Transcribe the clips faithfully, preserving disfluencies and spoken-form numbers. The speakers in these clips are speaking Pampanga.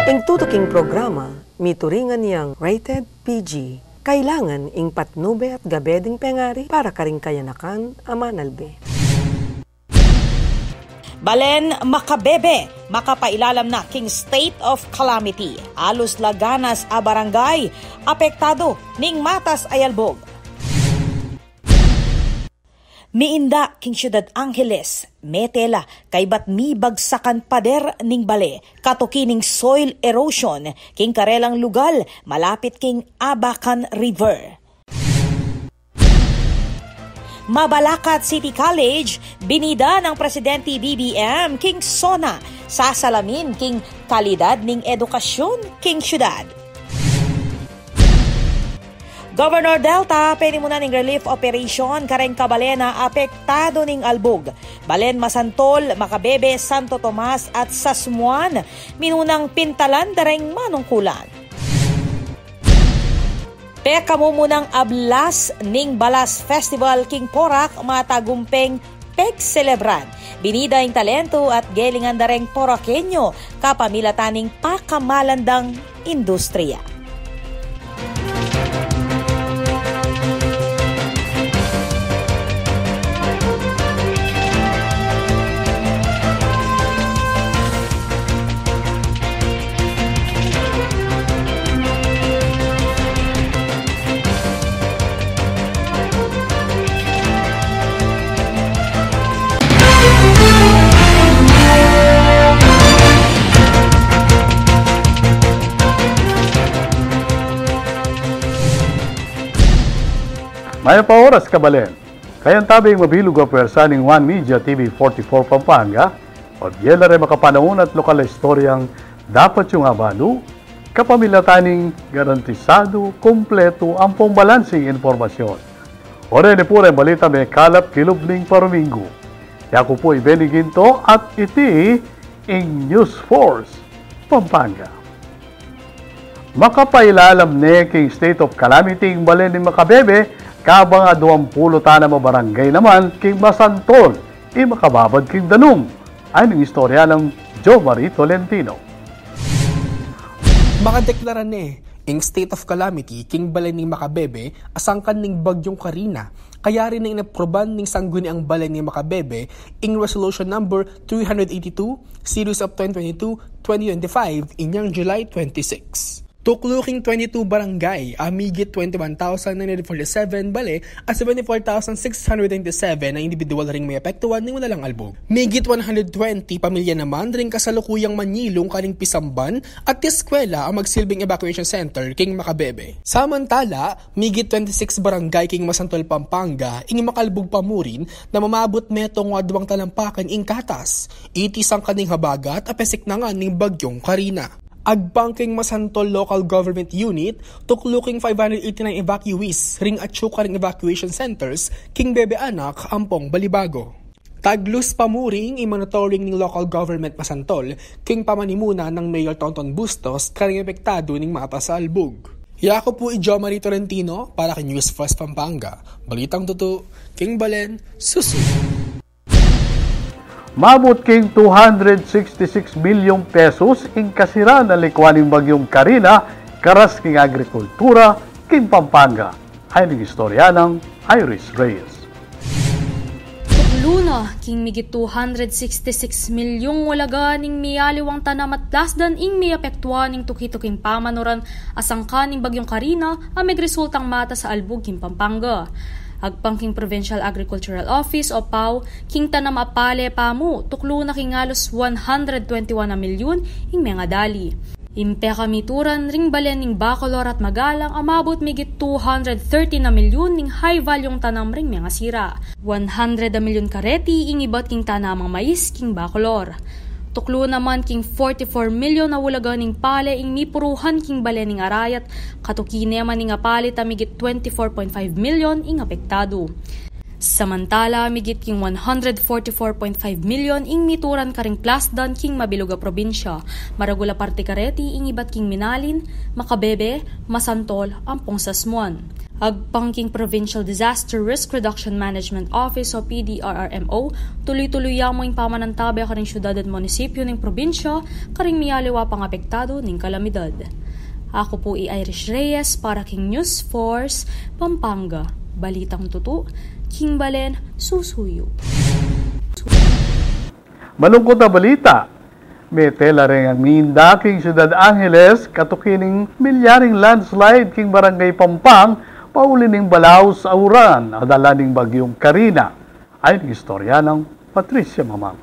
Ing tutuking programa, mituringan yang rated P G. Kailangan ing patnube at gabe ding pengari para karing kayanakan a manalbe. Balen Macabebe, makapailalam na king state of calamity. Alus laganas a barangay apektadu ning matas a yalbug. Miinda king Siudad Angeles, mete la kaybat mibagsakan pader ning bale, katuki ning soil erosion king karelang lugal malapit king Abacan River. Mabalacat City College, binida nang Presidente B B M king SONA, sasalamin king kalidad ning edukasyon king syudad. Governor Delta, penimunan ning relief operation kareng kabalen a apektadu ning albug. Balen Masantol, Macabebe, Santo Tomas at Sasmuan, minunang pintalan dareng manungkulan. Pekamumunang ablas ning Balas Festival king Porac matagumpeng pegselebran. Binida ing talentu at gelingan dareng Poraqueño kapamilatan ning pakamalandang industriya. Mayap a oras, kabalen. Kayabe ing mabilug a pwersa ning One Media T V forty-four Pampanga, o bie la reng makapanaun at lokal a istoryang dapat yung abalu, kapamilatan ning garantisadu, kumpletu, ampong balansing impormasyon. O reni pu reng balita mekalap kilub ning paruminggu. Yaku pu i Benny Ginto at iti ing News Force Pampanga. Makapailalam ne king state of calamity ing balen ning Macabebe, kabang aduang pulu tanam a barangay naman king Masantol i makababad king danum. Ayni ing istorya nang Jo Marie Tolentino. Makadeklara ne ing state of calamity king balen ning Macabebe a sangkan ning Bagyong Karina. Kayari neng inapruban ning Sangguniang Balen ning Macabebe ing Resolution Number three hundred eighty-two, Series of twenty twenty-two, twenty twenty-five, inyang July twenty-six. Tuklu king twenty-two barangay a migit twenty-one thousand nine hundred forty-seven bale a seventy-four thousand six hundred twenty-seven a individual ring maapektuan ning malalang albug. Migit one hundred twenty pamilya naman ring kasalukuyang manyilung karing pisamban at eskwela a magsilbing evacuation center king Macabebe. Samantala, migit twenty-six barangay king Masantol, Pampanga ing makalbug pamurin na mamabut metung o aduang talampakan ing katas. Iti sangkan ning habagat a pesiknangan ning Bagyong Karina. Agpang king Masantol Local Government Unit, tuklu king five hundred eighty-nine evacuees ring atyu karing evacuation centers king Bebe Anak ampong Balibago. Taglus pamurin ing monitoring ning Local Government Masantol king pamanimuna nang Mayor Tonton Bustos karing apektadu ning matas a albug. Yaku pu i Jo Marie Tolentino para king News Force Pampanga. Balitang tutu king balen, susu. Mabut king two hundred sixty-six milyong pesos ing kasira na likwan ning Bagyong Karina karas king agrikultura king Pampanga. Ayni ing istorya nang Iris Reyes. Tuklu na king migit two hundred sixty-six milyong ulaga ning mialiwang tanam at lasdan ing miapektuan ning tuki-tuking pamanuran a sangkan ning Bagyong Karina a megresultang matas a albug king Pampanga. Agpang king Provincial Agricultural Office o PAO, king tanam a pale pamu, tuklu na king alus one hundred twenty-one a milyun ing mengadali. Ing pekamituran ring balen ning Bacolor at Magalang a mabut migit two hundred thirty na milyun ing high value-ng tanam ring mengasira. One hundred a milyun kareti ing ibat king tanamang mais king Bacolor. Tuklu naman king forty-four milyun a ulaga ning pale ing mipuruhan king balen ning Arayat, katuki ne man ing apalit a migit twenty-four point five milyun ing apektadu. Samantala, migit king one hundred forty-four point five million ing mituran karing plasdan king mabilug a probinsya. Maragul a parti kareti ing ibat king Minalin, Macabebe, Masantol, ampong Sasmuan. Agpang king Provincial Disaster Risk Reduction Management Office o P D R R M O, tuloy-tuloy ya mu ing pamanantabe karing syudad at munisipyu ning probinsya karing miyaliwa pang apektadu ning kalamidad. Aku pu i Irish Reyes para king News Force Pampanga. Balitang tutu king balen susuyu. Malungkut a balita. Mete la reng minda king Syudad Angeles katuki ning milyaring landslide king Barangay Pampang pauli ning balaus a uran a dala ning bagyung Karina. Ayon king istorya nang Patricia Mamang.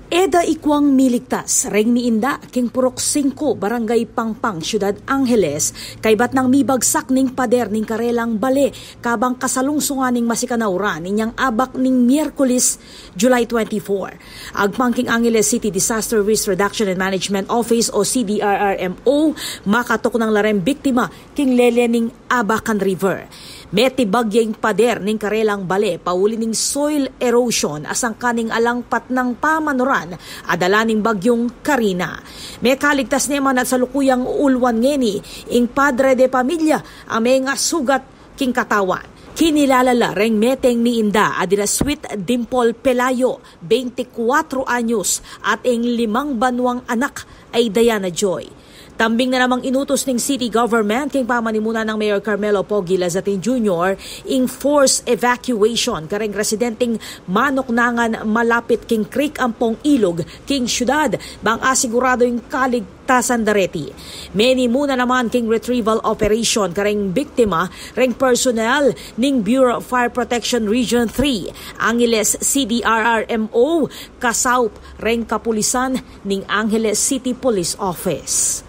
E da ikuang miligtas reng miinda king Purok singko, Barangay Pampang, Syudad Angeles, kaybat nang mibagsak ning pader ning karelang bale kabang kasalungsungan ning masikan a uran inyang abak ning Miyerkules, July twenty-four. Agpang king Angeles City Disaster Risk Reduction and Management Office o C D R R M O, makatuknang la reng biktima king lele ning Abacan River. Metibag ya ing pader ning karelang bale pauli ning soil erosion a sangkan ning alang patnang pamanuran a dala ning bagyung Karina. Mekaligtas ne man at salukuyang uulwan ngeni ing padre de pamilya a mengasugat king katawan. Kinilala la reng meteng miinda a dina Sweet Dimple Pelayo, beintikwatro anyos, at ing limang banuang anak a i Diana Joy. Tambing na namang inutus ning city government king pamanimuna nang Mayor Carmelo Pogi Lazatin Junior ing forced evacuation kareng residenteng manuknangan malapit king creek ampong ilug king syudad bang asigurado ing kaligtasan da reti. Menimuna naman king retrieval operation kareng biktima reng personnel ning Bureau of Fire Protection Region three, Angeles C D R R M O, kasaup reng kapulisan ning Angeles City Police Office.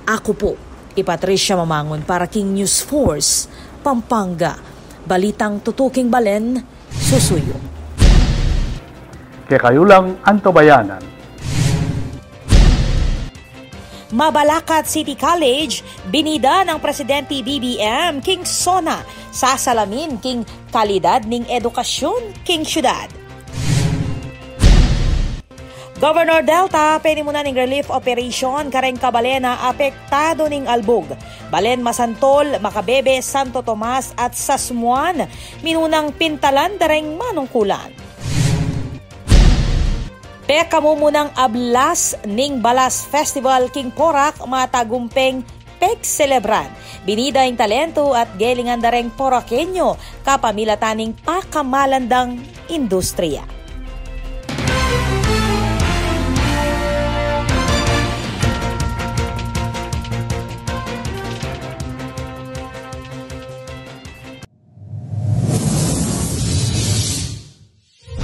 Aku pu i Patricia Mamangun para king News Force Pampanga. Balitang tutu king balen susuyu. Kekayu lang antabayanan. Mabalacat City College, binida nang Presidente B B M king SONA, sasalamin king kalidad ning edukasyon king syudad. Governor Delta, penimunan ning relief operation kareng kabalen a apektado ning albug. Balen Masantol, Macabebe, Santo Tomas at Sasmuan, minunang pintalan da reng manungkulan. Pekamumunang ablas ning Balas Festival king Porac, matagumpeng pegselebran. Binida ing talento at gelingan da reng Poraqueño kapamilatan ning pakamalandang industriya.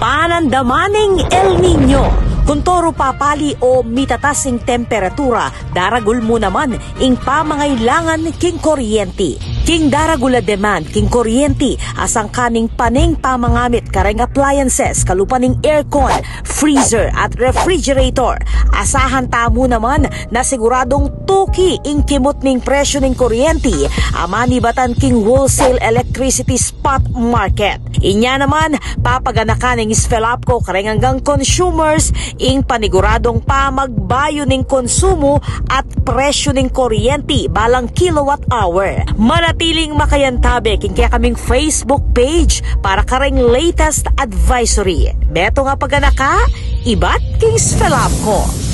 Panandaman ning El Niño. Kuntoru papali o mitatas ing temperatura, daragul mu naman ing pamangailangan king kuryenti. King daragul a demand king kuryenti, a sangkan ning paneng pamangamit kareng appliances kalupa ning aircon, freezer at refrigerator, asahan tamu naman na siguradung tuki ing kimut ning presyu ning kuryenti a manibatan king wholesale electricity spot market. Inya naman, papaganakan ning SFELAPCO kareng anggang consumers ing paniguradung pamagbayu ning konsumu at presyu ning kuryenti balang kilowatt hour. Manatiling makayantabe king kekaming Facebook page para kareng latest advisory. Metung a paganaka ibat king SFELAPCO.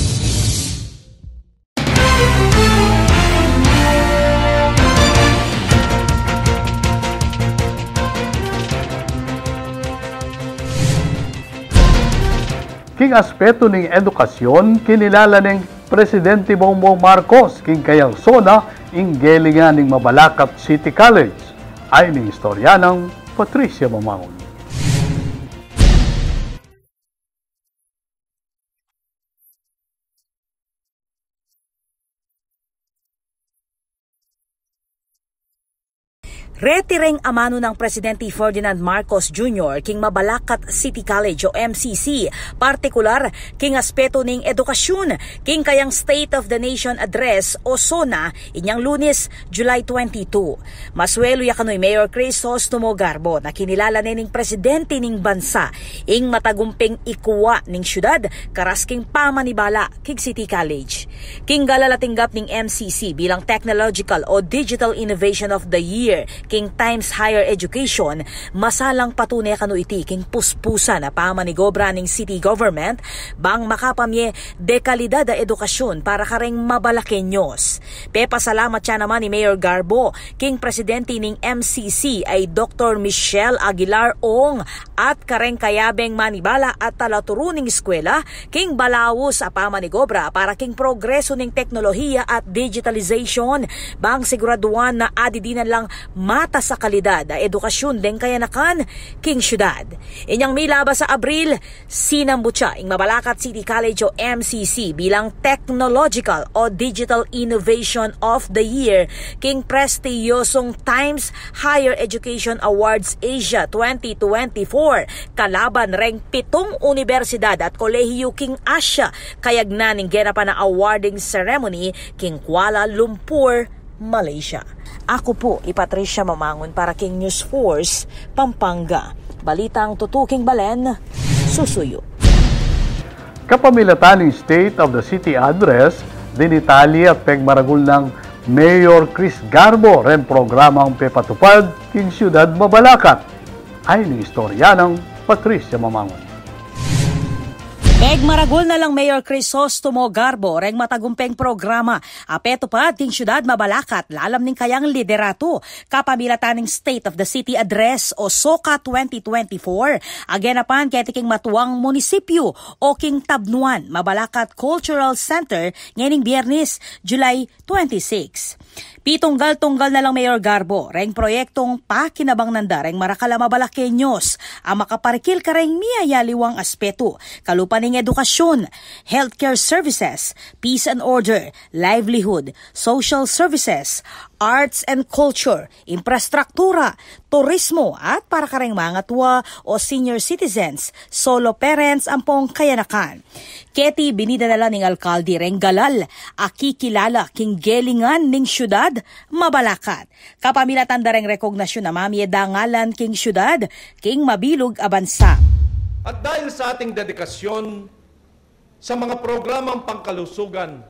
King aspetu ning edukasyon, kinilala neng Presidente Bongbong Marcos king kayang SONA ing gelingan ning Mabalacat City College. Ayon ning istorya nang Patricia Mamangun. Reti reng amanu nang Presidente Ferdinand Marcos Junior king Mabalacat City College o M C C, partikular king aspetu ning edukasyun, king kayang State of the Nation Address o SONA inyang Lunes, July twenty-two. Masuelu ya kanu i Mayor Crisostomo Garbo na kinilala ne ning presidente ning bansa ing matagumping ikua ning syudad karas king pamanibala king City College. King galal a tinggap ning M C C bilang Technological o Digital Innovation of the Year king Times Higher Education, masalang patune kanu iti king puspusan a pamanigobra ning city government bang makapamie de kalidad a edukasyun para kareng Mabalaqueños. Pepasalamat ya naman i Mayor Garbo king presidente ning M C C a i Doktor Michelle Aguilar Ong at kareng kayabeng manibala at talaturu ning eskwela king balaus a pamanigobra para king progreso ning teknolohiya at digitalization, bang siguraduan na adidinan lang matas a kalidad a edukasyun deng kayanakan king syudad. Inyang milabas a Abril, sinambut ya ing Mabalacat City College o M C C bilang Technological o Digital Innovation of the Year king prestiyosong Times Higher Education Awards Asia twenty twenty-four, kalaban reng pitung unibersidad at kolehiyu king Asia, kayagnan ning genapan a awarding ceremony king Kuala Lumpur, Malaysia. Aku pu i Patricia Mamangun para king News Force Pampanga. Balitang tutuking balen, susuyu. Kapamilatan ning State of the City Address, dinitali at pegmaragul nang Mayor Chris Garbo reng programang pepatupad king Syudad Mabalacat. Ayni ing istorya nang Patricia Mamangun. Pegmaragul na lang Mayor Crisostomo Garbo reng matagumpeng programa a petupad king Syudad Mabalacat lalam ning kayang lideratu, kapamilatan ning State of the City Address o SOCA twenty twenty-four, a genapan keti king matuang munisipyu o king Tabnuan, Mabalacat Cultural Center, ngening Biernes, July twenty-six. Pitunggal-tunggal na lang Mayor Garbo reng proyektong pakinabang nanda reng marakal a Mabalaqueños a makaparikil kareng miyayaliwang aspetu, kalupa ning edukasyun, healthcare services, peace and order, livelihood, social services, arts and culture, infrastruktura, turismo, at para kareng mangatua o senior citizens, solo parents ampong kayanakan. Keti binida na la ning alkalde reng galal a kikilala king gelingan ning syudad Mabalacat, kapamilatan da reng rekognasyun a mamie dangalan king syudad king mabilug a bansa. At dahil sa ating dedikasyon sa mga programang pangkalusugan,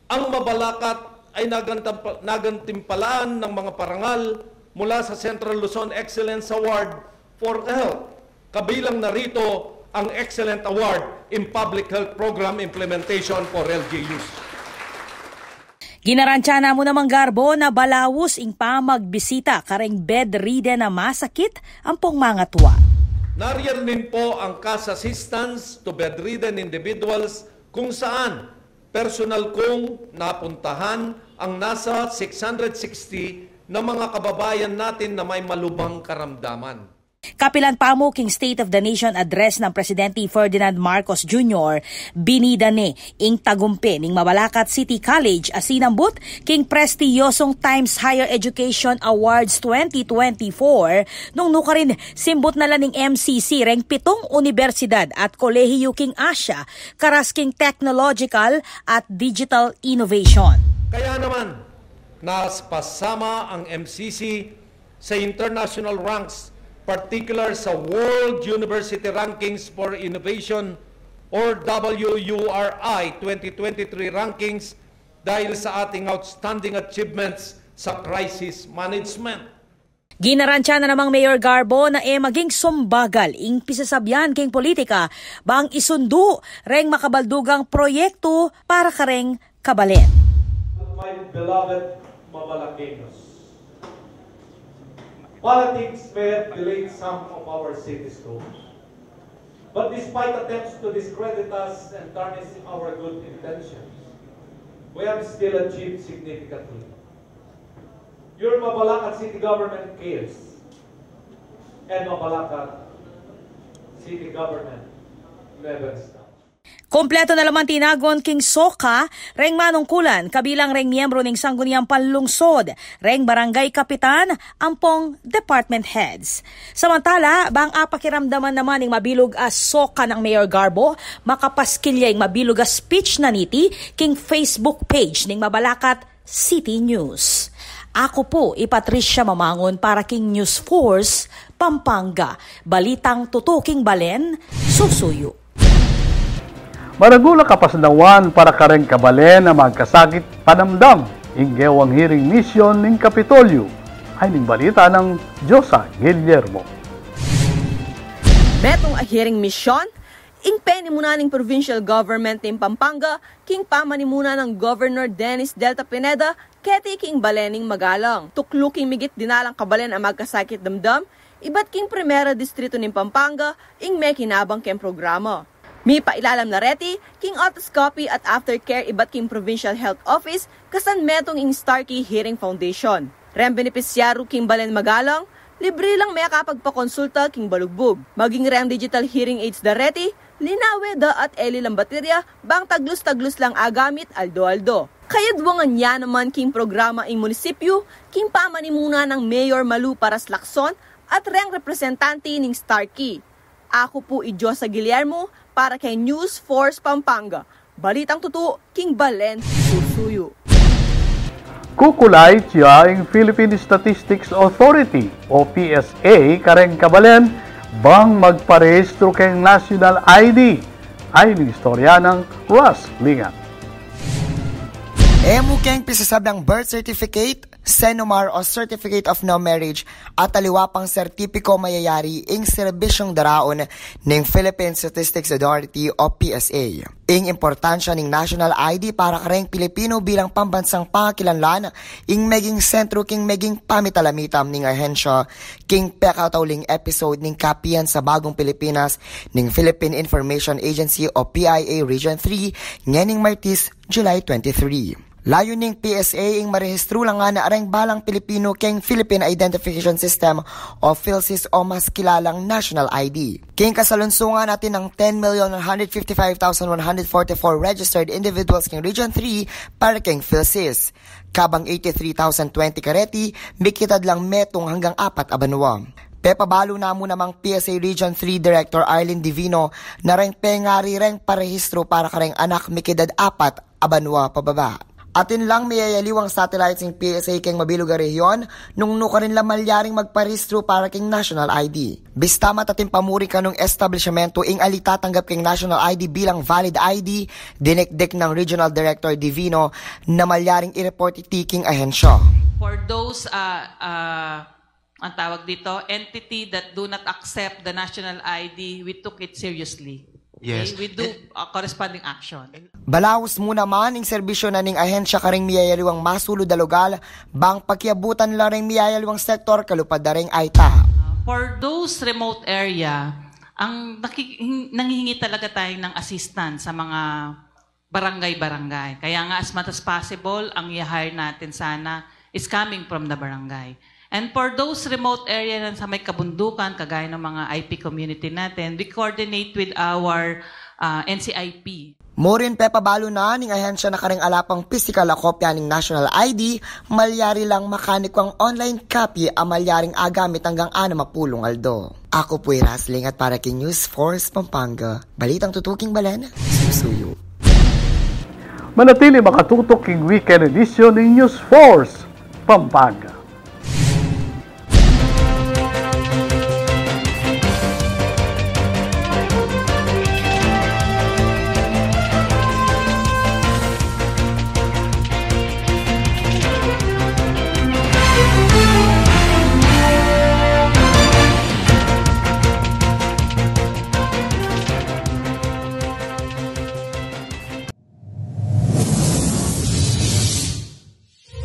ang Mabalacat ay nagantampa-, nagantimpalaan ng mga parangal mula sa Central Luzon Excellence Award for Health. Kabilang na rito ang Excellent Award in Public Health Program Implementation for L G Us. Ginaransya na mu namang Garbo na balaus ing pamagbisita kareng bedridden a masakit ampong mangatua. Nariyan din po ang cash assistance to bedridden individuals kung saan personal kong napuntahan ang nasa six hundred sixty na mga kababayan natin na may malubhang karamdaman. Kapilan pa mu king State of the Nation Address nang Presidente Ferdinand Marcos Junior, binida ne ing tagumpe ning Mabalacat City College a sinambut king prestiyosong Times Higher Education Awards twenty twenty-four, nung nukarin simbut na la ning M C C reng pitung unibersidad at kolehiyu king Asia karas king technological at digital innovation. Kaya naman, naspasama ang M C C sa international ranks, particular sa World University Rankings for Innovation or W U R I twenty twenty-three rankings dahil sa ating outstanding achievements sa crisis management. Ginaransya na namang Mayor Garbo na e maging sumbagal ing pisasabyan king politika bang isundu reng makabaldugang proyektu para kareng kabalen. My beloved Mabalaqueños, politics may have delayed some of our city's goals. But despite attempts to discredit us and tarnish our good intentions, we have still achieved significantly. Your Mabalacat City Government cares, and Mabalacat City Government never stops. Kompleto na la man tinagun king SOCA reng manungkulan kabilang reng miyembro ning Sangguniang Panlungsod, reng barangay kapitan, ampong department heads. Samantala, bang apakiramdaman naman ning mabilug a SOCA nang Mayor Garbo, makapaskil ya ing mabilug a speech na niti king Facebook page ning Mabalacat City News. Aku pu i Patricia Mamangun para king News Force Pampanga. Balitang tutuking balen, susuyu. Maragul a kapasnawan para kareng kabalen a magkasakit panamdam ing gewang hearing mission ning Kapitolyo. Ay ning balita nang Josa Guillermo. Metung a hearing mission ing penimunan ning provincial government ning Pampanga king pamanimuna nang Governor Dennis Delta Pineda keti king balen ning Magalang. Tuklu king migit dinalang kabalen a magkasakit damdam ibat king Primera Distrito ning Pampanga ing mekinabang keng programa. Mipailalam na reti king otoscopy at aftercare ibat king Provincial Health Office kasan metung ing Starkey Hearing Foundation. Reng benepisyaryu king balen Magalang, libre lang mekapagpakonsulta king balugbug. Maging reng digital hearing aids da reti, linawe da at e lilang baterya, bang taglus-taglus lang agamit aldo-aldo. Kayadwangan ya naman king programa ing munisipyu king pamanimuna nang Mayor Malu Paras Lacson at reng representante ning Starkey. Aku pu i Josa Guillermo para keng News Force Pampanga. Balitang tutu king balen, susuyu. Kukulait ya ing Philippine Statistics Authority o P S A kareng kabalen bang magparehistru keng national I D. Ay ning istorya nang Ras Lingan. E mu keng pisasablang birth certificate, CENOMAR o Certificate of No Marriage, at aliwa pang sertipiko, mayayari ing serbisyung daraun ning Philippine Statistics Authority o P S A. Ing importansya ning national I D para kareng Pilipino bilang pambansang pangakilanlan ing meging sentru king meging pamitalamitam ning ahensya king pekatauling episode ning Kapihan sa Bagong Pilipinas ning Philippine Information Agency o P I A Region three ngening Martes, July twenty-three. Layun ning P S A ing marehistru la ngan reng balang Pilipino keng Philippine Identification System o PhilSys o mas kilalang National I D. Keng kasalunsungan atin nang ten million one hundred fifty-five thousand one hundred forty-four registered individuals keng Region three para keng PhilSys. Kabang eighty-three thousand twenty kareti, mikitad lang metung anggang apat a banua. Pepabalu na mu namang P S A Region three Director Arlene Divino na reng pengari reng parehistru para kareng anak mikitad apat a banua pababa. Atin lang miyayaliwang satellites ing P S A keng mabilug a rehiyon, nung nukarin la malyaring magparehistru para keng national I D. Bista matating pamuri kanung establisyamentu ing ali tatanggap keng national I D bilang valid I D, dinikdik nang Regional Director Divino na malyaring i-report iti king ahensya. For those, uh, uh, ang tawag dito, entity that do not accept the national I D, we took it seriously. Yes. Okay? We do, uh, corresponding action. Balaus mu naman ing serbisyu na ning ahensya karing miyayaliwang masulud a lugal, bang pakiabutan la ring miyayaliwang sektor kalupad da ring ayta. Uh, for those remote area, ang naki-, hing-, nanghihingi talaga tayo ng assistance sa mga barangay-barangay. Kaya nga, as much as possible, ang i-hire natin sana is coming from the barangay. And for those remote area na sa may kabundukan, kagaya ng mga I P community natin, we coordinate with our, uh, N C I P. Murin pepabalu na ning ahensya na karing ala pang pisikal a kopya ning national I D, malyari lang makanikwa ing online copy a malyaring agamit anggang anam a pulung aldo. Aku pu i Ras Lingat para king News Force Pampanga. Balitang tutuking balen, susuyu. Manatili makatutok king weekend edition ning News Force Pampanga.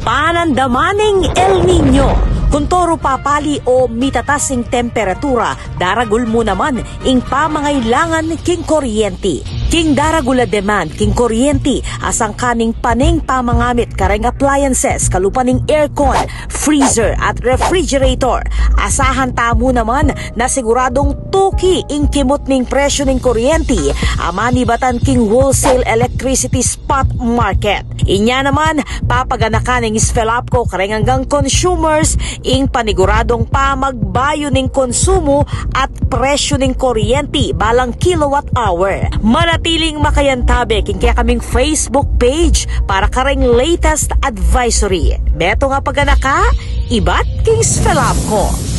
Panandaman ning El Niño. Kuntoro papali o mitatas ing temperatura, daragul mu naman ing pamangailangan king kuryenti. King daragul a demand king kuryenti, a sangkan ning paneng pamangamit kareng appliances kalupa ning aircon, freezer at refrigerator, asahan tamu naman na siguradung tuki ing kimut ning presyu ning kuryenti a manibatan king wholesale electricity spot market. Inya naman, papaganakan ning SFELAPCO kareng anggang consumers ing paniguradung pamagbayu ning konsumu at presyu ning kuryenti balang kilowatt hour. Manatiling makayantabe king kekaming Facebook page para kareng latest advisory. Beto nga paganaka, ibat king SFELAPCO.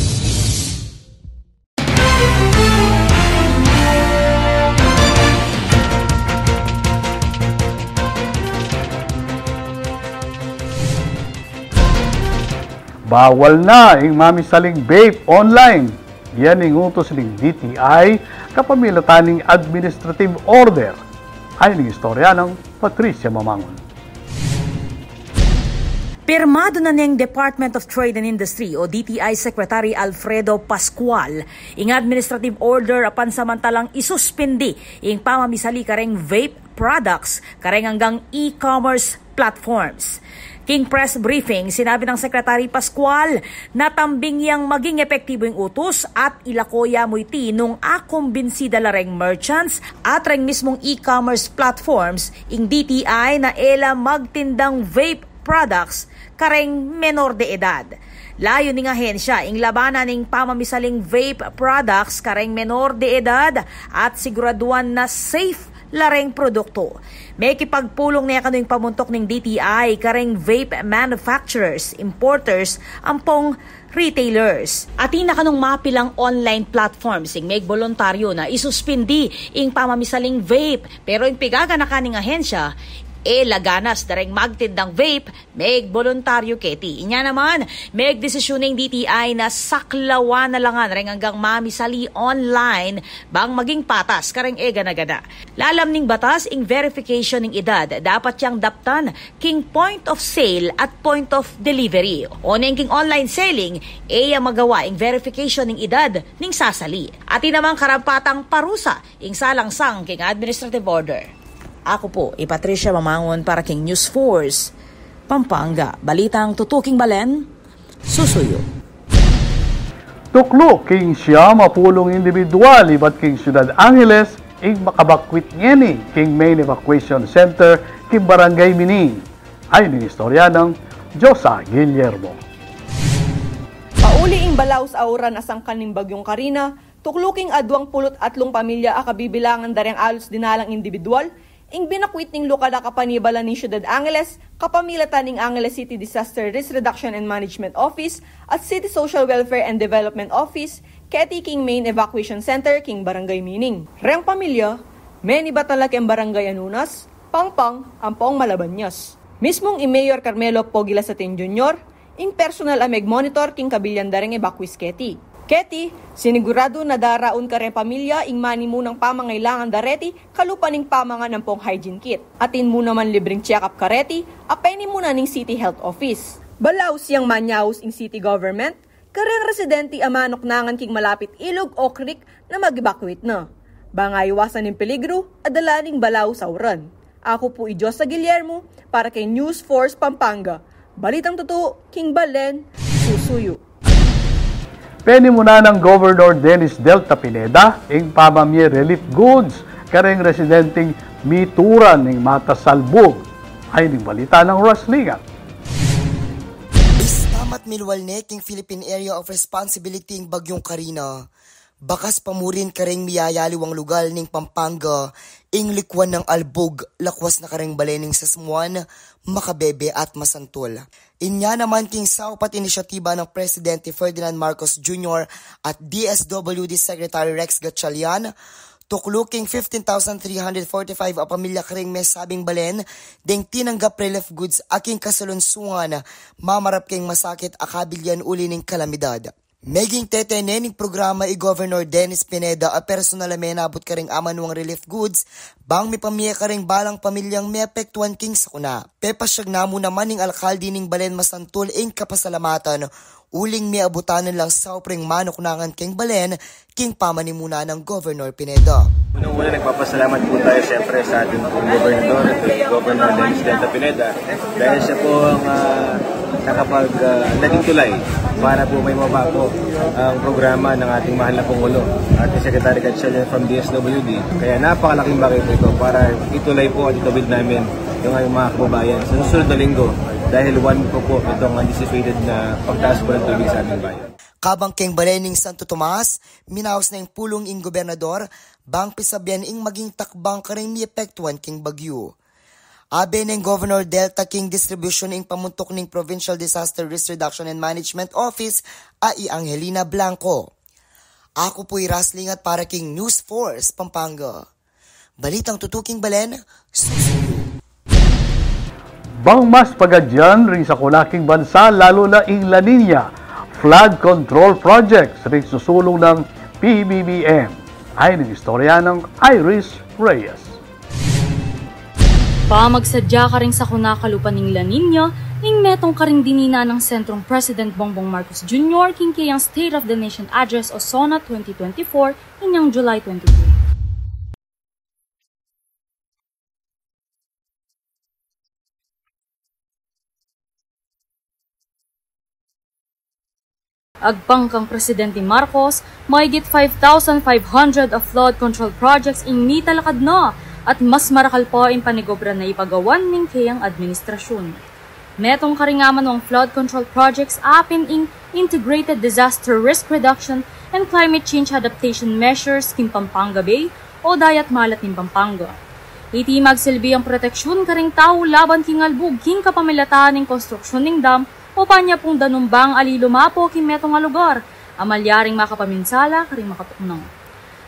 Bawal na ing mamisaling vape online. Yan ing utus ning D T I kapamilatan ning administrative order. Ayon ning istorya nang Patricia Mamangun. Pirmadu na neng Department of Trade and Industry o D T I Secretary Alfredo Pascual ing administrative order a pansamantalang isuspindi ing pamamisali kareng vape products kareng anggang e-commerce platforms. King press briefing, sinabi nang Secretary Pascual na tambing yang maging epektibu ing utus at ilako ya mu iti nung akumbinsi da la reng merchants at reng mismung e-commerce platforms ing D T I na e la magtindang vape products kareng menor de edad. Layun ning ahensya ing labanan ning pamamisaling vape products kareng menor de edad at siguraduan na safe la reng produktu. Mekipagpulung ne kanu ing pamuntuk ning D T I kareng vape manufacturers, importers, ampong retailers. Atin na kanung mapilang online platforms ing megboluntaryu na isuspindi ing pamamisaling vape, pero ing pigaganakan ning ahensya, e la ganas da reng magtindang vape megboluntaryu keti. Inya naman, megdesisyun ing D T I na saklawan na la ngan reng anggang mamisali online bang maging patas kareng e gana-gana. Lalam ning batas, ing verification ning edad dapat yang daptan king point of sale at point of delivery. Oneng king online selling, e ya magawa ing verification ning edad ning sasali. Atin namang karampatang parusa ing salangsang king administrative order. Aku pu i Patricia Mamangun para king News Force Pampanga. Balitang tutuking balen, susuyu. Tuklu king siyam a pulung indibidwal ibat king Ciudad Angeles ing makabakwit ngeni king main evacuation center king Barangay Mining. Ayon ning istorya nang Josa Guillermo. Pauli ing balaus a uran a sangkan ning Bagyong Karina, tuklu king aduang pulu't atlung pamilya a kabibilangan da reng alus dinalang indibidwal ing binakwit ning lukal a kapanibalan ning Ciudad Angeles kapamilatan ning Angeles City Disaster Risk Reduction and Management Office at City Social Welfare and Development Office keti king main evacuation center king Barangay Mining. Reng pamilya, menibat la keng Barangay Anunas, Pangpang, ampong Malabanyas. Mismung i Mayor Carmelo Pogi Lasatin Junior ing personal a megmonitor king kabilyan da reng evacuees keti. Keti, siniguradu na daraun kareng pamilya ing manimunang pamangailangan da reti kalupa ning pamangan ampong hygiene kit. Atin mu naman libreng check-up kareti a penimunan ning City Health Office. Balaus yang manyaus ing city government kareng residente a manuknangan king malapit ilug o creek na mag-evacuate na. Bang aiwasan ing peligru a dala ning balaus a uran. Aku pu i Josa Guillermo para keng News Force Pampanga. Balitang tutu king balen, susuyu. Penimunan nang Governor Dennis Delta Pineda ing pamamie relief goods kareng residenteng mituran ning matasalbug. Ayon ning balita nang Ros Lingat. Istamat milwal ne king Philippine Area of Responsibility ing Bagyong Karina. Bakas pa murin kareng miyayaliwang lugal ning Pampanga ing likuan nang albug, lakwas na kareng balen ning sasmuan, makabebe at masantul. Inya naman king saup at inisyatiba nang Presidente Ferdinand Marcos Junior at D S W D Secretary Rex Gatchalian, tuklu king fifteen thousand three hundred forty-five a pamilya kareng mesabing balen deng tinanggap relief goods a king kasalunsungan mamarap keng masakit a kabilyan uli ning kalamidad. Meging tetene ning programa i Governor Dennis Pineda a personal a menabut kareng amanuang relief goods bang mipamie kareng balang pamilyang meapektuan king sakuna. Pepasyag na mu naman ning alkalde ning balen masantul ing kapasalamatan uling miabutan na lang saup ring manuknangan keng balen king pamanimunan nang Governor Pineda. Unang-una, nagpapasalamat po tayo siyempre sa ating pong gobernador, kay Governor Dennis Delta Pineda, dahil siya po ang, ah, nakapag, ah, naging tulay para po maimbaba po ang programa ng ating mahal na Pangulo at ni Secretary Gatchalian from D S W D. Kaya napakalaking bagay po ito para itulay po at itawid namin yung aming mga kababayan sa susunod na linggo, dahil one week po po itong anticipated na pagtaas po ng tubig sa ating bayan. Kabang keng balen ning Santo Tomas, minaus na ing pulung ing gobernador bang pisabyan ing maging takbang karing miepektuan king bagyu. Abe neng Governor Delta king distribusyun ing pamuntuk ning Provincial Disaster Risk Reduction and Management Office a i Angelina Blanco. Aku pu i Ras Lingat para king News Force Pampanga. Balitang tutuking balen, susuyu. Bang mas pagadyan ring sakuna king bansa, lalu na ing La Nina, flood control projects ring susulung nang P B B M. Ay ning istorya nang Iris Reyes. Pamagsadya karing sakuna kalupa ning La Nina, ing metung karing dinina nang sentrung President Bongbong Marcos Junior king keyang State of the Nation Address o SONA twenty twenty-four, inyang July twenty-two. Agpang kang Presidente Marcos, mahigit five thousand five hundred a flood control projects ing mitalakad na at mas marakal pa ing panigobra na ipagawan ning keyang administrasyun. Metung karing amanuang flood control projects apin ing Integrated Disaster Risk Reduction and Climate Change Adaptation Measures king Pampanga Bay o Dayat Malat ning Pampanga. Iti magsilbi yang proteksyun karing tau laban king albug king kapamilatan ning konstruksyun ning dam o panyapung danum bang ali lumapo king metung a lugar a malyaring makapaminsala karing makapuknang.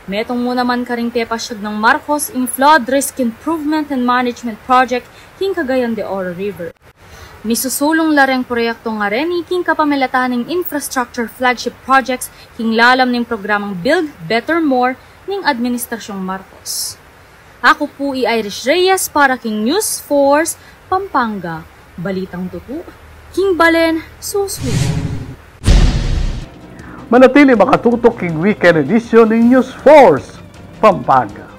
Metung mu naman karing pepasyag nang Marcos ing Flood Risk Improvement and Management Project king Cagayan de Oro River. Misusulung la reng proyektong areni king kapamilatan ning infrastructure flagship projects king lalam ning programang Build Better More ning Administrasyong Marcos. Aku pu i Irish Reyes para king News Force Pampanga. Balitang tutu, king balen, susu. Manatili makatutok king weekend edition ning News Force Pampanga.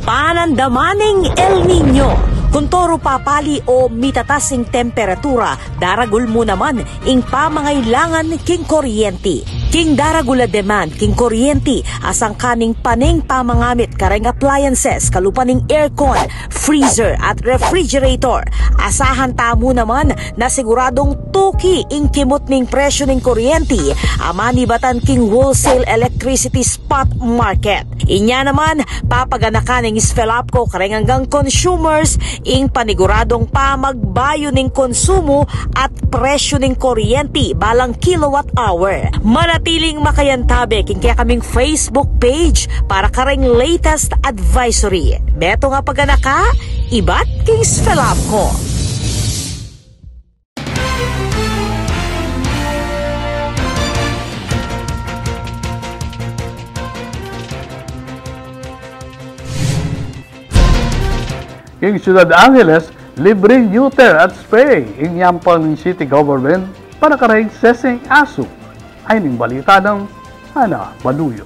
Panandaman ning El Niño. Kuntoru papali o mitatas ing temperatura, daragul mu naman ing pamangailangan king kuryenti. King daragul a demand king kuryenti, asangkan ning paneng pamangamit kareng appliances kalupa ning aircon, freezer at refrigerator, asahan tamu naman na siguradung tuki ing kimut ning presyu ning kuryenti a manibatan king wholesale electricity spot market. Inya naman, papaganakan ning SFELAPCO kareng anggang consumers ing paniguradung pamagbayu ning konsumu at presyu ning kuryenti balang kilowatt hour. Manatiling makayantabe king kekaming Facebook page para kareng latest advisory. Metung a paganaka, ibat king SFELAPCO. King Ciudad Angeles, libreng neuter at spay ing yampang ning city government para kareng seseng asu. Ay ning balita nang Hana Baluyo.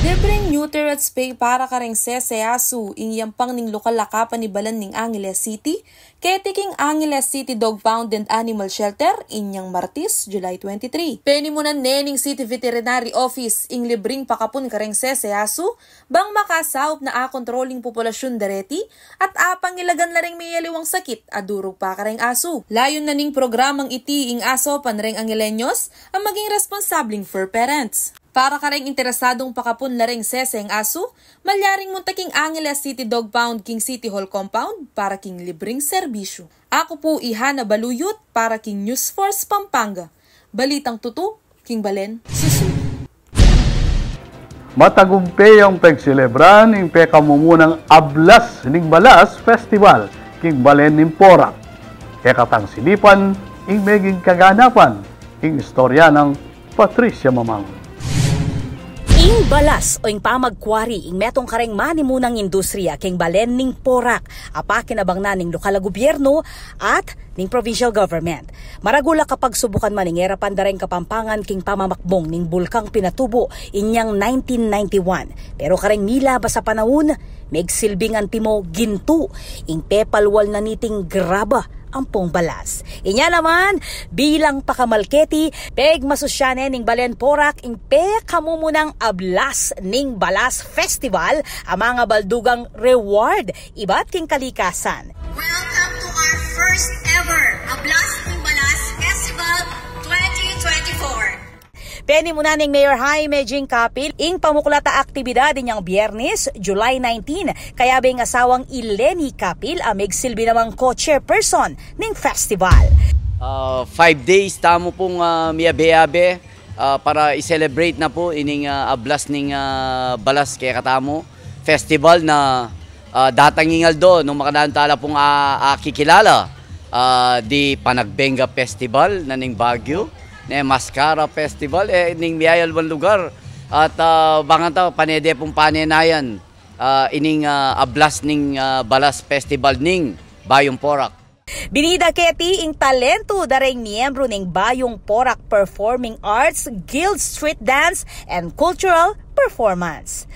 Libreng neuter at spay para kareng sese asu ing yampang ning lokal a kapanibalan ning Angeles City, keti king Angeles City Dog Pound and Animal Shelter, inyang Martes, July twenty-three. Penimunan ne ning City Veterinary Office ing libreng pakapun kareng sese asu, bang makasaup na akontrol ing populasyun dareti, at apangilagan la ring miyaliwang sakit a durug pa kareng asu. Layun na ning programang iti ing asaupan reng Angeleños a maging responsabling fur parents. Para kareng interesadung pakapun la reng seseng asu, malyaring munta king Angeles City Dog Pound king City Hall compound para king libreng serbisyu. Aku pu i Hana Baluyut para king News Force Pampanga. Balitang tutu king balen, susu. Matagumpe yang pegselebran ing pekamumunang Ablas ning Balas Festival king balen ning Porac. Kekatang silipan ing meging kaganapan, ing istorya nang Patricia Mamangun. Ing balas o ing pamagkwari ing metung kareng manimunang industriya king balen ning Porac a pakinabang na ning lokal a gubyernu at ning provincial government. Maragul a kapagsubukan man ing era panda reng Kapampangan king pamamakbung ning Bulkang Pinatubo inyang nineteen ninety-one. Pero kareng milabas a panaun, megsilbing antimo gintu ing pepalwal na niting graba ampong balas. Inya naman, bilang pakamalketi, pegmasusyan ne ning balen Porac ing pekamumunang Ablas ning Balas Festival a mangabaldugang reward ibat king kalikasan. Welcome to our first ever Ablas ning Balas Festival twenty twenty-four. Penimunan neng Mayor Jaime Jing Capil ing pamuklat a aktibidad inyang Biernes, July nineteen, kayabe ing asawang i Leni Capil a megsilbi namang co-chairperson ning festival. Ah, five days tamu pung, ah, miyabe-yabe, ah, para i-celebrate na pu ining, ah, Ablas ning, ah, Balas kekatamu festival na, ah, datang ing aldo nung makananu tala pung, ah, akikilala, ah, di Panagbenga Festival na ning Baguio, ne Mascara Festival, e, ning miyayaliwang lugar. At, ah, bang kanita panede pung panenayan, ah, ining, ah, Ablas ning, ah, Balas Festival ning Bayung Porac. Binida keti ing talentu da reng miyembru ning Bayung Porac Performing Arts Guild Street Dance and Cultural Performance.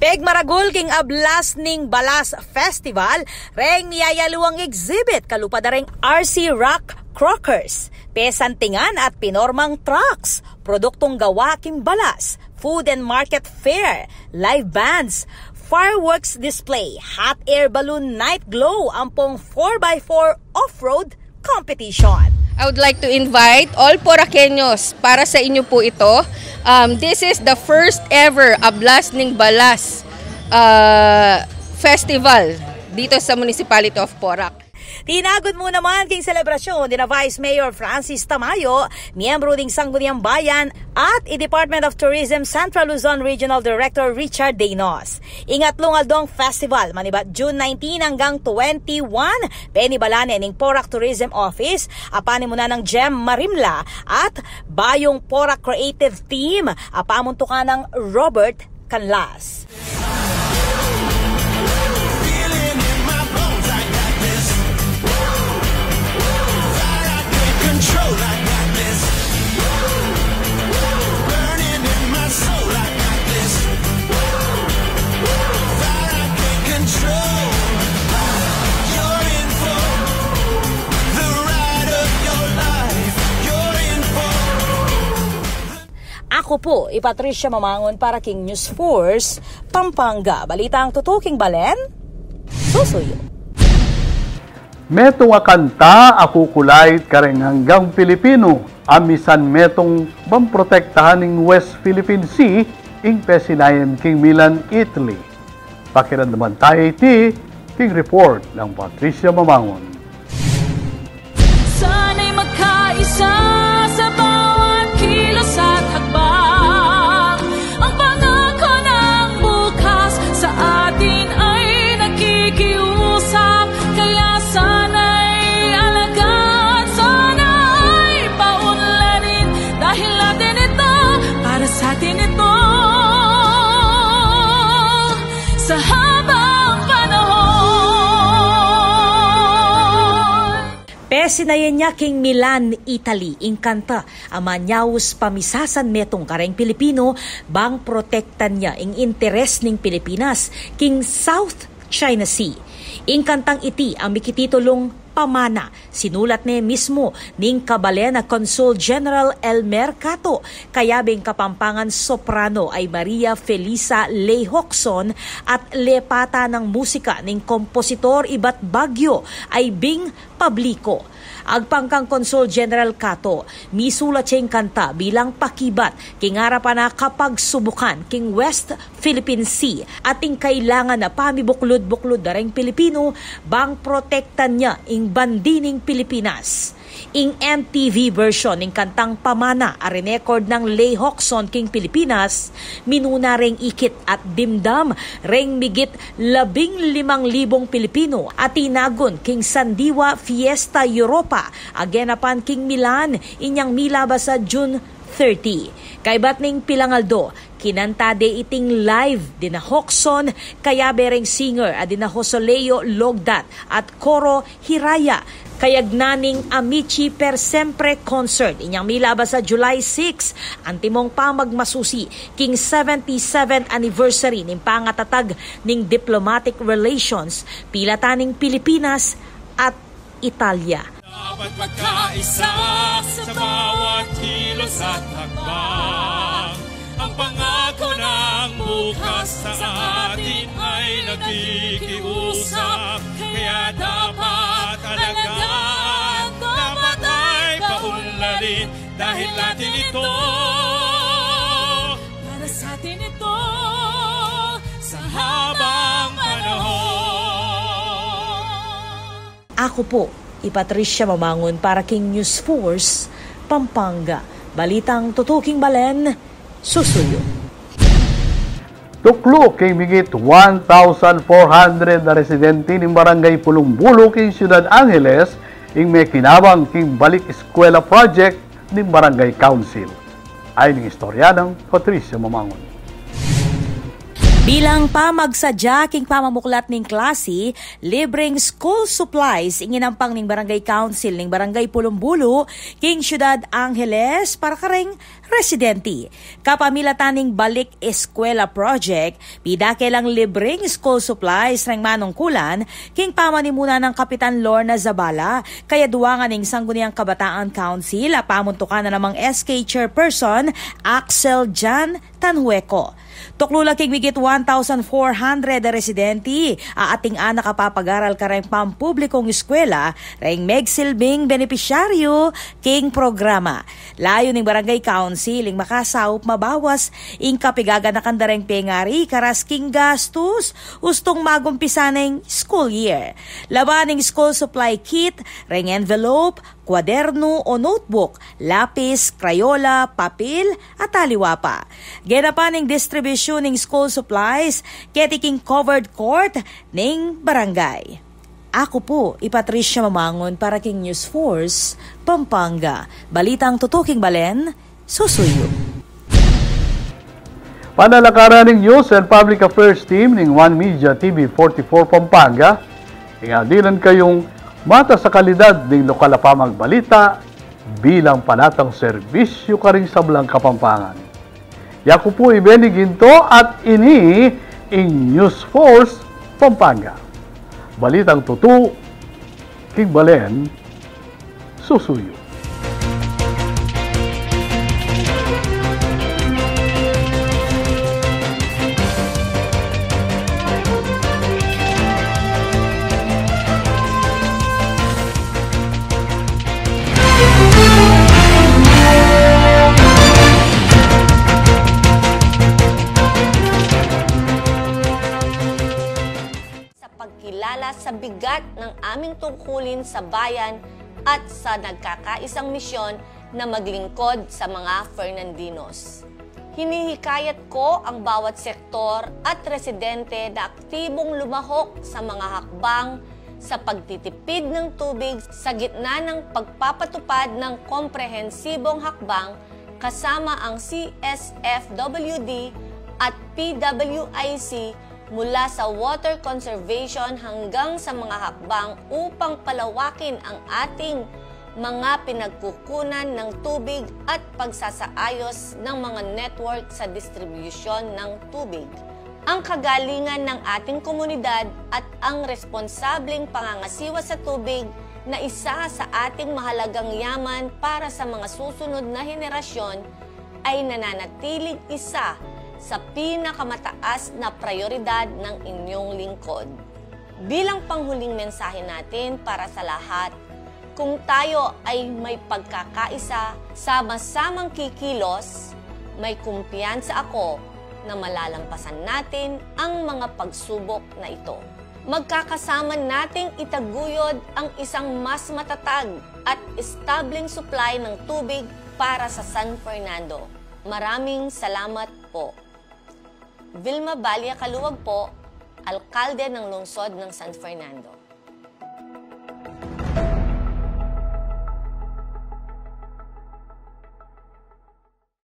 Pegmaragul king Ablas ning Balas Festival, reng miyayaliwang exhibit kalupa da reng R C Rock Crockers, pesantingan at pinormang trucks, produktung gawa king balas, food and market fair, live bands, fireworks display, hot air balloon night glow, ampong four by four off-road competition. I would like to invite all Poraqueños, para sa inyo po ito. Um, this is the first ever Ablas ning Balas, uh, Festival dito sa Municipality of Porac. Tinagud mu naman king selebrasyun dina Vice Mayor Francis Tamayo, miyembru ding Sangguniang Bayan, at i Department of Tourism Central Luzon Regional Director Richard Deinos. Ing atlung aldong festival, manibat June nineteen anggang twenty-one, penibalan ne ning Porac Tourism Office, a panimunan nang Jem Marimla, at Bayung Porac Creative Team, a pamuntukan nang Robert Canlas. Aku pu i Patricia Mamangun para king News Force Pampanga. Balitang tutu king balen, susuyu. Metung a kanta a kukulait kareng anggang Pilipinu a misan metung ban protektahan ing West Philippine Sea ing pesinayan king Milan, Italy. Pakiramdaman taya iti king report nang Patricia Mamangun. Sana'y magkaisa sa bawat kilos at hakbang. Ang pangako ng bukas sa atin ay nakikiusap. Kaya sana'y alagaan, sana'y paunlarin. Dahil atin ito, para sa atin ito. Sa habang panahon. Pesinayan ya king Milan, Italy, ing kanta a manyaus pamisasan metung kareng Pilipinu, bang protektan ya ing interes ning Pilipinas king South China Sea. Ing kantang iti a mikititulung Pamana, sinulat ne mismu ning kabalen a Consul General Elmer Cato, kayabe ing Kapampangan soprano ay Maria Felisa Ley Hoxon at lepatan nang musika ning kompositor ibat Baguio ay Bing Pablico. Agpang kang Consul General Cato, misulat ya ing kanta bilang pakibat king arapan a kapagsubukan king West Philippine Sea, ating kailangan a pamibuklud-buklud da reng Pilipinu bang protektan ya ing bandi ning Pilipinas. Ing M T V version ning kantang Pamana a rinekord nang Lay Hawkson king Pilipinas, minuna reng ikit at dimdam reng migit labing limang libung Pilipinu a tinagun king Sandiwa Fiesta Europa a genapan king Milan inyang milabas a June thirty. Kaybat ning pilang aldo, kinanta de iting live dina Hawkson, kayabe reng singer a dina Josoleo Logdat at Koro Hiraya, kayagnan ning Amici per Sempre Concert inyang milabas a July six, antimong pamagmasusi king seventy-seventh anniversary ning pangatatag ning diplomatic relations pilatan ning Pilipinas at Italia. Dapat magkaisa sa bawat kilos at hakbang. Ang pangako ng bukas sa atin ay nakikiusap. Kaya dapat alagaan, dapat ay paunlarin. Dahil atin ito, para sa atin ito, sa habang panahon. Aku pu i Patricia Mamangun para king News Force Pampanga. Balitang tutuking balen, susuyu. Tuklu king migit one thousand four hundred na residente ning Barangay Pulong Bulu king Ciudad Angeles ing mekinabang king Balik Eskwela Project ning Barangay Council. Ayan ing istorya nang Patricia Mamangun. Bilang pamagsadya king pamamuklat ning klasi, libreng school supplies ing inampang ning Barangay Council ning Barangay Pulong Bulu king Ciudad Angeles para kareng residente. Kapamilatan ning Balik Eskwela Project, pidake lang libreng school supplies reng manungkulan king pamanimuna nang Kapitan Lorna Zabala, kayaduangan ning Sangguniang Kabataan Council a pamuntukan na namang S K Chairperson Axel Jan Tanhueco. Tuklu la king migit one thousand four hundred a residente a ating anak a papag-aral kareng pampublikong eskwela reng megsilbing benepisyaryu king programa. Layun ning Barangay Council ing makasaup mabawas ing kapigaganakan da reng pengari karas king gastus ustung magumpisa neng school year. Laman ing school supply kit, reng envelope, kwadernu o notebook, lapis, krayola, papil, at aliwa pa. Genapan ing distribusyun ning school supplies keti king covered court ning barangay. Aku pu i Patricia Mamangun para king News Force Pampanga. Balitang tutuking balen, susuyu. Panalakaran ning News and Public Affairs Team ning One Media T V forty-four Pampanga, ing adilan kayung matas a kalidad ning lokal a pamagbalita bilang panatang serbisyu karing sablang Kapampangan. Yaku pu i Benny Ginto at ini ing News Force Pampanga. Balitang tutu king balen, susuyu. Sa pagkilala sa bigat ng aming tungkulin sa bayan at sa nagkakaisang misyon na maglingkod sa mga Fernandinos. Hinihikayat ko ang bawat sektor at residente na aktibong lumahok sa mga hakbang sa pagtitipid ng tubig sa gitna ng pagpapatupad ng komprehensibong hakbang kasama ang C S F W D at P W I C, mula sa water conservation hanggang sa mga hakbang upang palawakin ang ating mga pinagkukunan ng tubig at pagsasaayos ng mga network sa distribusyon ng tubig. Ang kagalingan ng ating komunidad at ang responsableng pangangasiwa sa tubig na isa sa ating mahalagang yaman para sa mga susunod na henerasyon ay nananatiling isa sa pinakamataas na prayoridad ng inyong lingkod. Bilang panghuling mensahe natin para sa lahat, kung tayo ay may pagkakaisa, sama-samang kikilos, may kumpiyansa ako na malalampasan natin ang mga pagsubok na ito. Magkakasama nating itaguyod ang isang mas matatag at estableng supply ng tubig para sa San Fernando. Maraming salamat po. Vilma Balia Caluag po, Alkalde ng Lungsod ng San Fernando.